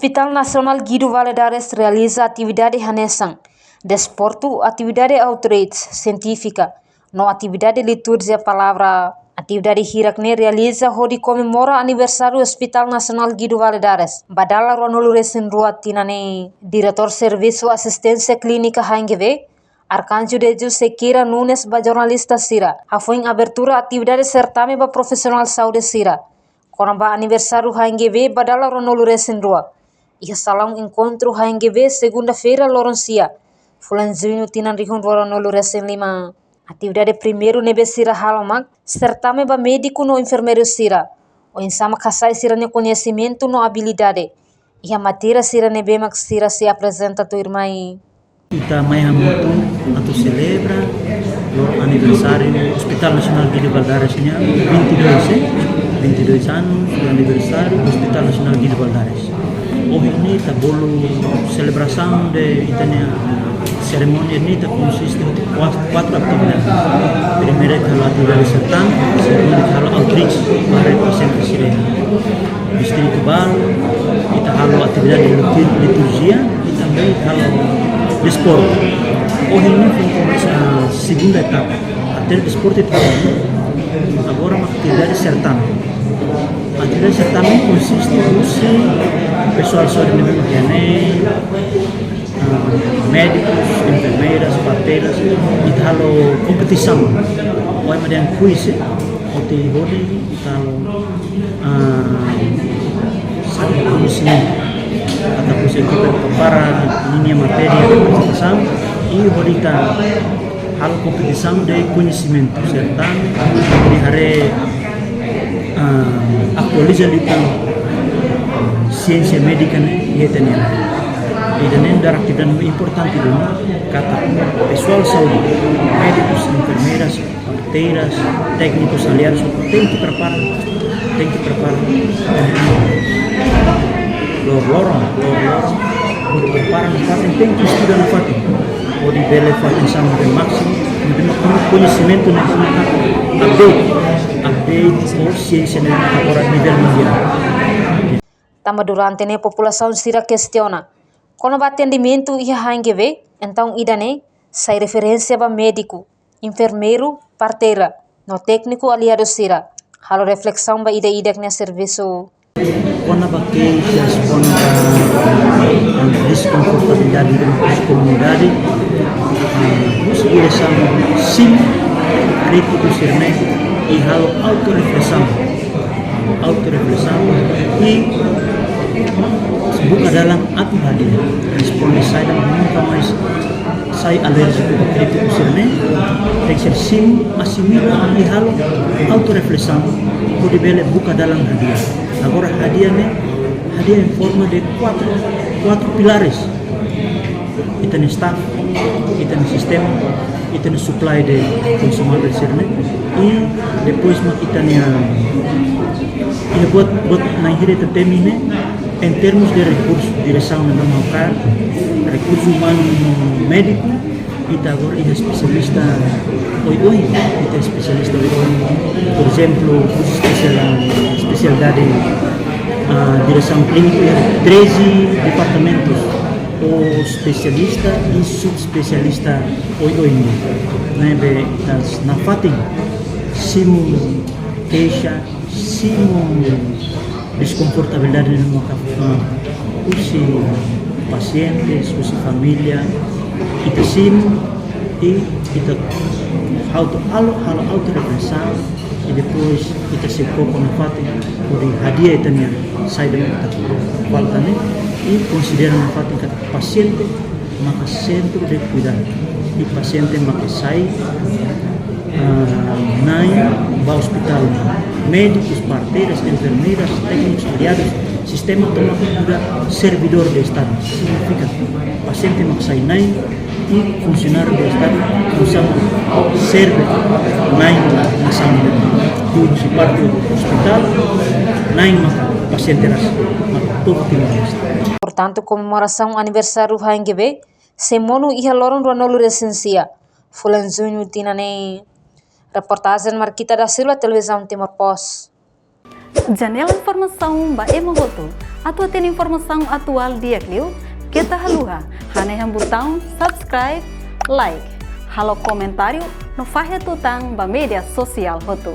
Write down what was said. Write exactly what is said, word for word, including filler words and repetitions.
Hospital Nasionál Guido Valadares realiza atividade hanesan desportu, atividade outreach sientífika, no atividade liturjia palavra. Atividade hirak ne'e realiza hodi komemora aniversáriu Hospital Nasionál Guido Valadares ba dala ruanulu resin rua tinan ne'e. Diretór Servisu Asisténsia Klínika H N G V, Arkanjo Deju Sequeira Nunes, ba jornalista sira hafoin abertura atividade sertame ba profisionál saúde sira kona-ba aniversáriu H N G V ba dala ruanulu resin rua, iha salaun enkontru H N G V, segunda-feira, loron sia, fulan Juñu, tinan rihun rua ruanulu resin lima. Atividade primeiru ne'ebé sira halo mak sertame ba médiku no enfermeiru sira, oinsá mak hasai sira-nia koñesimentu no abilidade iha matéria sira ne'ebé mak sira sei aprezenta tuirmai. Ita mai hamutuk atu selebra loron aniversáriu Hospital Nasionál Guido Valadares nian, vinte e dois, eh? Vinte e dois anos de aniversário do Hospital Nasionál Guido Valadares. Ohin ne'e ita bolu selebrasaun de ita-nia serimónia ne'e ita konsiste de kuat-, kuatru atividade. Primeira ita halo atividade sertame, segunda ita halo outreach ba pasiente sira distritu balu, ita halo atividade litur-, liturjia, i tanba ita halo desportu. Ohin ne'e foin komesa segunda etapa. Atividade desportu ita halo. Agora mak atividade sertame. Atividade sertame konsiste husi pesoál saúde ne'ebé mak iha ne'e, ah, médikus, enfermeiras, parteiras, ita halo kompetisaun. Ohin mak dehan quiz, eh, hodi hodi ita halo, ah, sabe, koñesimentu. Ita husu ekipa prepara ninia matéria de apresentasaun, i hodi ita halo kompetisaun de koñesimentu, sertame, hodi haree, ah, atualiza liután siénsia médika ne'e iha ita-nia. Ida-ne'e dala atividade importante duni, katak pesoál saúde, médikus, enfermeiras, parteiras, téknikus aliadus, tenke prepara, tenke prepara. Loroloron, loroloron, hodi prepara nafatin, tenke estuda nafatin. Hodi bele fatin sama de másimu, ne'ebé mak koñesimentu ne'e mak update, update ho siénsia ne'e mak agora nivel mundiál. Tanba durante ne'e populasaun sira kestiona kona-ba atendimentu iha H N G V, entaun ida-ne'e sai referénsia ba médiku, enfermeiru, parteira, no tékniku aliadu sira halo reflesaun ba ida-idak nia servisu. Kona-ba keixas kona-ba, ah, deskonfortabilidade iha komunidade, ah, husi diresaun simu krítiku sira-ne'e i halo autoreflesaun. Autoreflesaun i buka dalan atu hadi'a. Responde saida, nunka mais sai alérjiku ba krítiku sira-ne'e, tenke ser simu, asimila i halo autoreflesaun, hodi bele buka dalan hadi'a. Agora hadi'a ne'e, hadi'a em forma de quatro, quatro pilares. Ita-nia staff, ita-nia sistema, ita-nia supply de konsumavel sira-ne'e, i depois mak ita-nia, i buat, buat na'in hira ita temi ne'e, em termos de rekursu, diresaun ne'ebé mak hakarak, rekursu umanu no médiku, ita agora iha espesialista oioin, ita espesialista oioin, por ezemplu, husi espesial-, espesialidade, ah, diresaun klínika iha treze departamentus, ho espesialista i subespesialista oioin. Ne'ebé ita nafatin simu keixa, simu deskonfortabilidade ne'ebé maka, ah, husi pasientes, husi família, ita simu i ita halo, halo, halo autoreflesaun, i depois ita sei koko nafatin hodi hadi'a ita-nia saida mak ita falta ne'e, i konsidera nafatin katak pasiente maka sentru de kuidadu. I pasiente maka sai, ah, na'in ba ospitál. Médikus, parteiras, enfermeiras, téknikus aliadus, sistema tomak kuda servidór de Estadu. Signifika pasiente mak sai na'in i funsionáriu de Estadu oinsá mak serve na'in nasaun. Husi parte ospitál, na'in mak pasiente rasik, mak povu Timor-Leste. Portantu, komemorasaun aniversáriu H N G V sei monu iha loron ruanulu resin sia, fulan Juñu tinan ne'e. Reportajen Marquita da Silva, Televizaun Timor Post. Janela informasaun ba ema hotu. Atu hatene informasaun atuál di'ak liu, keta haluha hanehan butaun subscribe, like, halo komentáriu no fahe tutan ba média sosiál hotu.